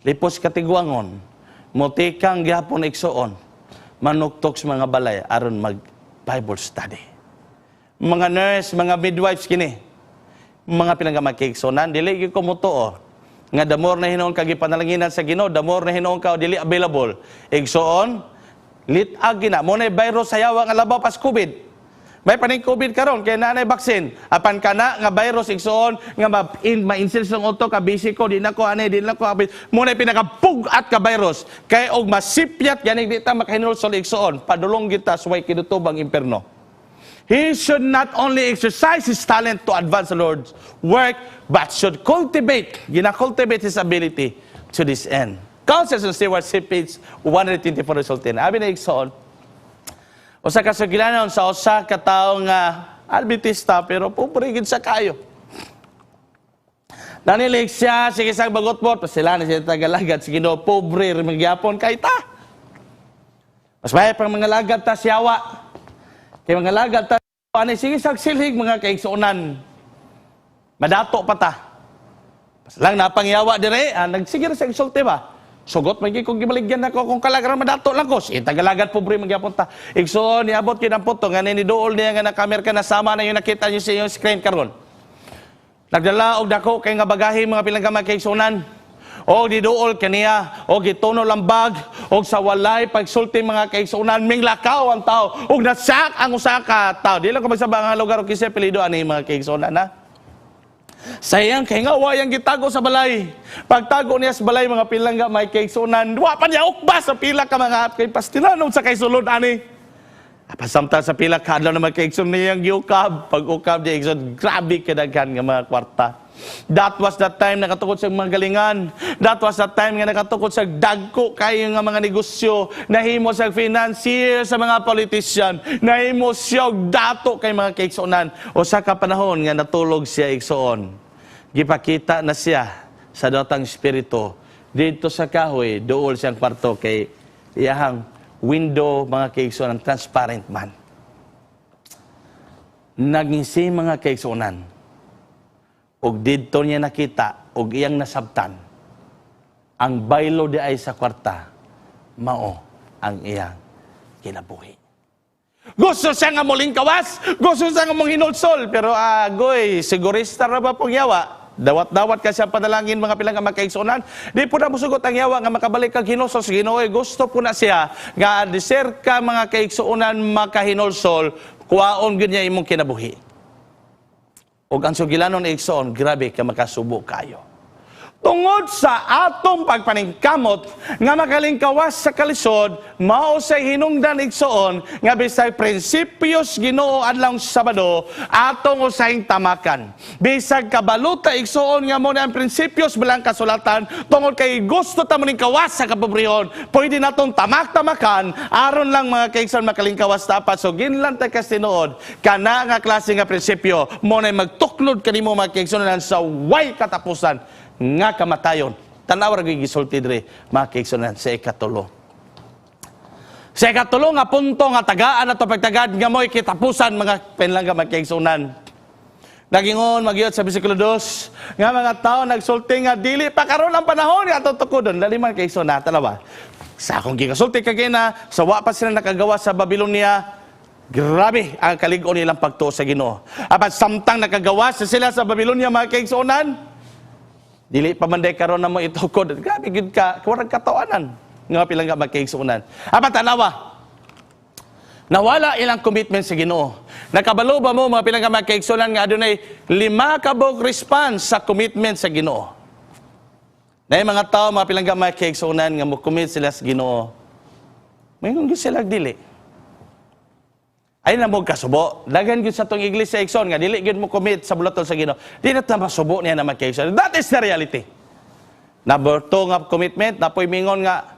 Lipos katiguangon, mutikang gihapon, igsoon, manuktok sa mga balay aron mag Bible study. Mga nurse, mga midwives kini, mga pinanggamakigsunan, dili gyud ko motuo nga the more na hinuon ka gipanalanginan sa Ginoo, the more na hinuon ka dili available. Igsoon, lit-ag gina mo na virus sa yawa nga labaw pas COVID. May paning COVID karon kay naanay vaccine. Apan kana nga virus, igsoon, nga ma in ma-insil sa utok ka busy ko, di na ko ani, di na ko abi. Mo na pinakabug-at ka virus. Kay og masipyat gani di ta makahinulsol, igsoon, padulong kita sa way kinutubang imperno. He should not only exercise his talent to advance the Lord's work, but should cultivate, gina-cultivate his ability to this end. Counsels and Stewardship, page 124 resultin. Abi na, igsoon, usa ka sugilanon sa usa ka tawo nga Adventista pero pobre gid sa kayo. Nanilig siya, sige sa bagotbot, sila na siya tagalagad, sige no, pobre, magyapon kay ta. Mas may pang mga lagad ta siyawa. Kay mga lagad ta, ani sige sa silhig mga kaigsuonan. Madato pa ta. Pas lang napangyawa dire, nagsige ra sa insulti ba? Sugot man gyud kung gibaligyan nako kung kalagaran madato lang ko. Sige tagalagad pobre magyapon ta. Igsoon niabot gyud ang punto nga ni duol niya nga nakamer ka na sama na yung nakita niyo sa iyong screen karon. Nagdala og dako kay nga bagahe, mga pilang ka mga kaigsuonan. O diduol kaniya, o gituno lang bag, o sa walay pagsulti, mga kaigsuonan, minglakaw ang tao, og nasak ang usa ka tao. Di lang ko magsaba ang lugar o kinsa apelyido ani, mga kaigsuonan na. Sayang kay nga wayang gitago sa balay. Pagtago niya sa balay, mga pilangga may kaigsuonan, wa pa niya ukba sa pila ka mga kay pastilanon sa kay sulod ani. Pasamtang sa pila ka adlaw na mga kaigsoon niyang giukab. Pag ukab niya, igsoon, grabe kadaghan nga mga kwarta. That was the time nakatukod sa mga galingan. That was the time nga nakatukod sa dagko kayo nga mga negosyo. Nahimo sa financier sa mga politician. Nahimo siya og dato kay mga kaigsuonan. Usa ka panahon nga natulog siya, igsoon. Gipakita na siya sa dotang espiritu. Dito sa kahoy, duol siyang kwarto kay iyahang window, mga kaigsuonan, transparent man. Nagngisi, mga kaigsuonan. Og didto niya nakita og iyang nasabtan ang baylo di ay sa kwarta mao ang iyang kinabuhi. Gusto siya nga muling kawas, gusto siya nga mong hinulsol, pero agoy, sigurista ra ba pong yawa? Dawat-dawat ka siya panalangin, mga pilang nga makaigsuonan. Di po na musugot ang yawa nga makabalik kag hinulsol sa Ginoo. Gusto po na siya nga deser ka, mga kaigsuonan, makahinulsol, kuwaon gyud niya imong kinabuhi. Og ang sugilanon, igsoon, grabe ka makasubo kayo. Tungod sa atong pagpaningkamot nga makalingkawas sa kalisod, mao sa hinungdan, igsoon, nga bisag prinsipyos Ginoo adlawng Sabado, atong usahing tamakan. Bisag kabaluta, igsoon, nga mo na ang prinsipyos bilang kasulatan, tungod kay gusto ta molingkawas sa kapobrehon, pwede natong tamak-tamakan aron lang, mga kaigsoon, makalingkawas dapat. So ginlan ta kas tinuod kana nga klase nga prinsipyo mo na magtuklod kanimo, mga kaigsoon, sa way katapusan nga kamatayon. Tanaw ra gyud gisulti diri, mga kaigsuonan, sa ikatulo. Sa ikatulo nga punto nga tagaan ato pagtagad nga mo'y kitapusan, mga pinlangga, mga kaigsuonan. Nagingon magyot sa bersikulo 2 nga mga tao nagsulti nga dili pa karon ang panahon nga ato tukodon. Dali man kaigsuonan, tanawa. Sa akong gigasulti kagina, sa wa pa sila nakagawa sa Babylonia, grabe ang kalig-on nilang pagtuo sa Ginoo. Apan samtang nakagawa sa sila sa Babylonia, mga kaigsuonan, dili pa man day karon na mo itukod. Grabe gid ka, warag katawanan nga pilang ka magkaigsuonan. Apan tanawa, nawala ilang commitment sa Ginoo. Nakabalo ba mo, mga pilang ka magkaigsuonan, nga adunay lima ka buok response sa commitment sa Ginoo? Na mga tao, mga pilang ka magkaigsuonan, nga mo commit sila sa Ginoo. Moingon gyud sila dili. Ay na mo kasubo. Daghan gyud sa tong iglesia, igsoon, nga dili gyud mo commit sa bulaton sa Ginoo. Di na ta masubo niya na magkaigsoon. That is the reality. Number two nga commitment, napoy mingon nga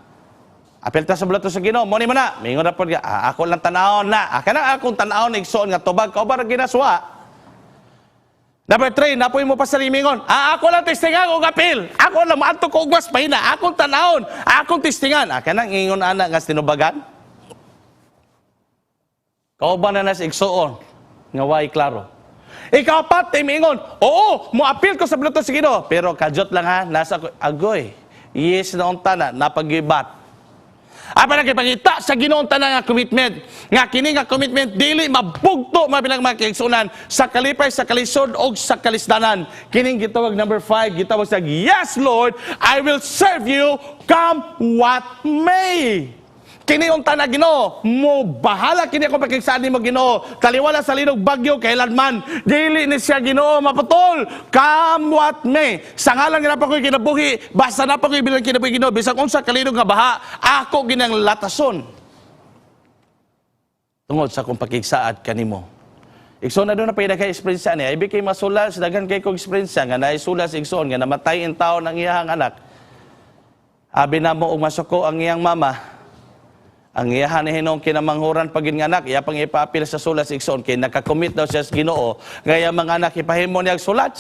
apil ta sa bulaton sa Ginoo, mo ni mo na. Mingon na pod nga, ako lang tanawon na. Kana akong tanawon, igsoon, nga tubag ka ba ginaswa. Number three, napoy mo pa sa mingon, ako lang testingan og apil. Ako lang maadto ko og mas mahina. Akong tanawon, akong testingan. Kanang ingon ana nga tinubagan. Kauban na nas igsuon nga way klaro. Ikaapat, ingon, oo, moapil ko sa buluton sa Ginoo. Pero kajot lang ha, nasa ko, agoy. Yes na unta na, napagibat. Apa nagipangita sa Ginoo tanan nga commitment? Nga kini nga commitment dili mabugto, mga bilang mga kaigsuonan, sa kalipay, sa kalisod og sa kalisdanan. Kining gitawag number 5, gitawag sa "Yes Lord, I will serve you come what may." Kini unta na Ginoo, mo bahala kini ako pakigsaan nimo, Ginoo. Taliwala sa linog, bagyo, kailanman dili ni siya, Ginoo, maputol come what may. Sa ngalan nga napa ko'y kinabuhi, basta napa ko'y bilang kinabuhi, Ginoo, bisag unsa kalinog nga baha, ako ginang latason. Tungod sa akong pakigsaad kanimo. Igsoon na doon na pwede kay experience niya. Ibig kay masulas, daghan kay kong experience nga naisulas, igsoon, nga namatay in taon ang iyang anak. Abi na mo og masuko ang iyang mama. Ang iyahan ni hinong kinamanghuran pag nga anak, iya pang ipaapil sa sulas, igsoon, kay nakakommit daw siya sa Ginoo. Ngaya mga anak ipahimo niya sulat.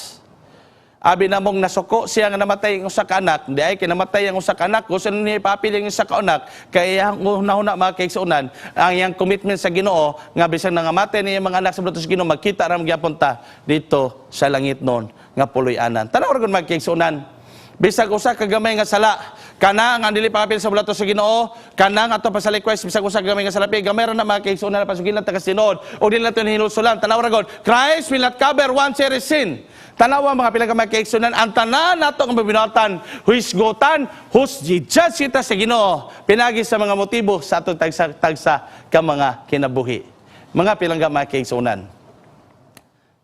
Abi namong nasuko siya nga namatay ang usa ka anak, di ay kinamatay ang usa ka anak, gusto niya ipapili ang usa ka anak, kay ang hunahuna, mga kaigsuonan, ang iyang commitment sa Ginoo nga bisan nangamatay niya mga anak sa bulaton sa Ginoo, magkita ra gyapon ta dito sa langit noon nga puloy-anan. Tanaw ra gud, mga kaigsuonan. Bisag usa ka gamay nga sala, kana nga dili pangapil sa bulaton sa Ginoo, kana nga ato pasalikway bisag usa ka gamay nga salapi, gamay ra na, mga kaigsuonan, pasugilan ta kasinod o dili nato hinulsulan. Tanaw ra gud, Christ will not cover one serious sin. Tanawa, mga pilangga, mga kaigsuonan, ang tanan nato nga binuhatan, huisgotan, hus-judge kita sa Ginoo, pinagi sa mga motibo sa atong tagsa-tagsa ka mga kinabuhi. Mga pilangga, mga kaigsuonan,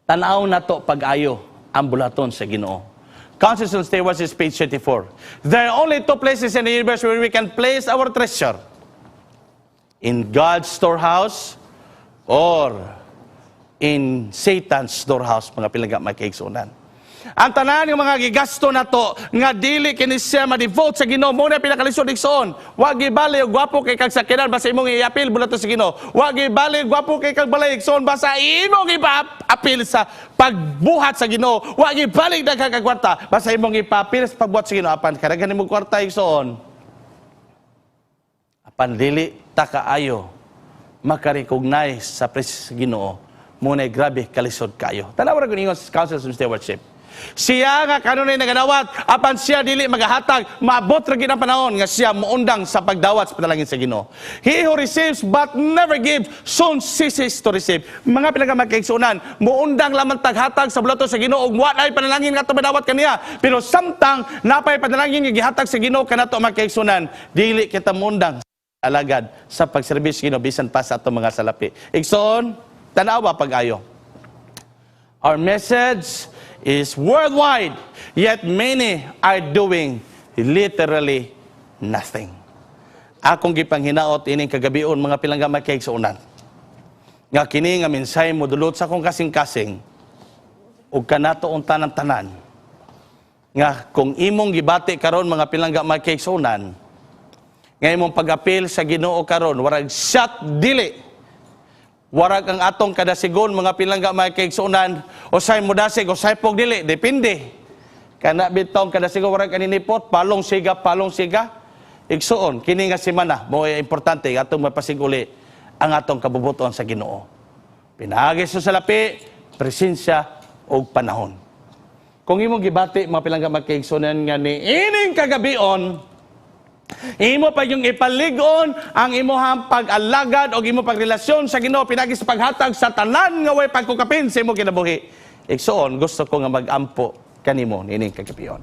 tanaw nato pag-ayo ang bulaton sa Ginoo. Counsels on Stewards is page 34. There are only two places in the universe where we can place our treasure: in God's storehouse or in Satan's storehouse, mga pilangga, mga kaigsuonan. Ang tanan ng mga gigasto nato nga dili kini siya ma-devote sa Ginoo, mo na pinakalisod, igsoon. Wa gibali og gwapo kay kag sakyanan basta imong iapil bulaton sa Ginoo. Wa gibali og gwapo kay kag balay, igsoon, basta imong ipa-apil sa pagbuhat sa Ginoo. Wa gibali daghan kag kwarta basta imong ipa-apil sa pagbuhat sa Ginoo. Apan kadaghan imong kwarta, igsoon, apan dili ta kaayo maka-recognize sa presence sa Ginoo, muna grabe kalisod kayo. Tanaw ra gud ingon sa Counsels on Stewardship. Siya nga kanunay nagadawat, apan siya dili magahatag, maabot ra gid ang panahon nga siya muundang sa pagdawat sa panalangin sa Ginoo. He who receives but never gives soon ceases to receive. Mga pilangga, mga kaigsuonan, muundang lamang taghatag sa bulaton sa Ginoo ug wa ay panalangin nga ato madawat kaniya. Pero samtang napay panalangin nga gihatag sa Ginoo kanato, mga kaigsuonan, dili kita muundang alagad sa pagserbisyo Ginoo bisan pa sa atong mga salapi. Igsoon, tanawa pag-ayo. Our message is worldwide, yet many are doing literally nothing. Akong gipanghinaot ining kagabion, mga pilangga, mga kaigsuonan, nga kini nga mensahe mo dulot sa akong kasing-kasing ug kanato unta ng tanan nga kung imong gibati karon, mga pilangga, mga kaigsuonan, nga imong pag-apil sa Ginoo karon warag shot dili. Warag ang atong kadasigon, mga pilangga, mga kaigsuonan, usay modasig, usay pog dili, depende. Kana bitong kadasigon warag kaninipot, palong siga, palong siga. Igsuon, kini nga semana, mo importante atong mapasiguli ang atong kabubuton sa Ginoo. Pinaagi sa salapi, presensya ug panahon. Kung imong gibati, mga pilangga, mga kaigsuonan, nga ni ining kagabion, imo pa yung ipalig-on ang imuhang pag-alagad o imo pagrelasyon sa Ginoo pinagi sa paghatag sa tanan nga way pagkukapin sa imo kinabuhi. Igsoon, gusto ko nga mag-ampo kanimo niining kagabion.